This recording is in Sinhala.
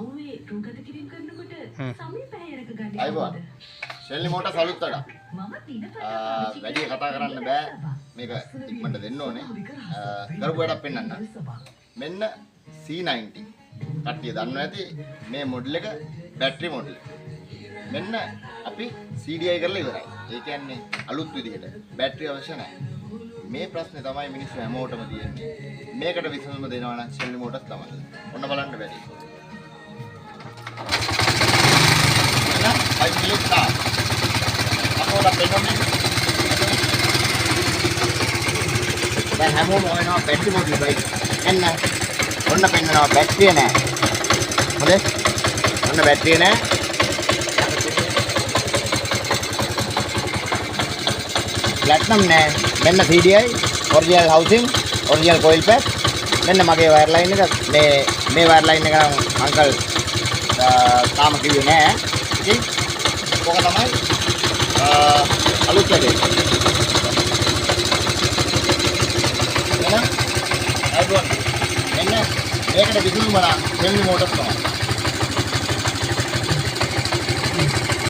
අවුවේ රූගත කිරීම කරනකොට සමීප ඇහැ රැක ගන්න අයිබෝන්. ෂෙල්ලි මෝටර්ස් අලුත් වැඩක්. මම දිනපතා පාවිච්චි වැඩි කරන කතා කරන්න බෑ. මේක ඉක්මනට දෙන්න ඕනේ. කරපු වැඩක් පෙන්නන්න. මෙන්න C90. කට්ටිය දන්නවා ඇති මේ මොඩල් එක බැටරි මොඩල් එක. මෙන්න අපි CDI කරලා ඉවරයි. ඒ කියන්නේ අලුත් විදිහට බැටරි අවශ්‍ය නැහැ. මේ ප්‍රශ්නේ තමයි මිනිස්සු හැමෝටම තියෙන්නේ. මේකට විසඳුම දෙනවා නම් ෂෙල්ලි මෝටර්ස් තමයි. ඔන්න බලන්න බැරි. මෙන්න 5 මිලියන් තාක්. අපෝලා පෙන්නන්නේ. දැන් හැමෝම හොයනවා බැටරි මොඩල් බයික්. එන්න. ඔන්න පෙන්නනවා බැටරිය නෑ. හොඳේ? ඔන්න බැටරිය නෑ. ප්ලැටිනම් නෑ. මෙන්න CDI, original housing, original coil pack. මෙන්න මගේ වයර් ලයින් එක. මේ වයර් ලයින් එක නම් අංකල් තාම කිව්වේ නෑ. ඉතින් ඔක තමයි අලුත් වැඩේ. එහෙනම් අයිබෝන්. මෙන්න මේකට විසඳුම නම් ෆැමිලි මෝටර්ස් තමයි.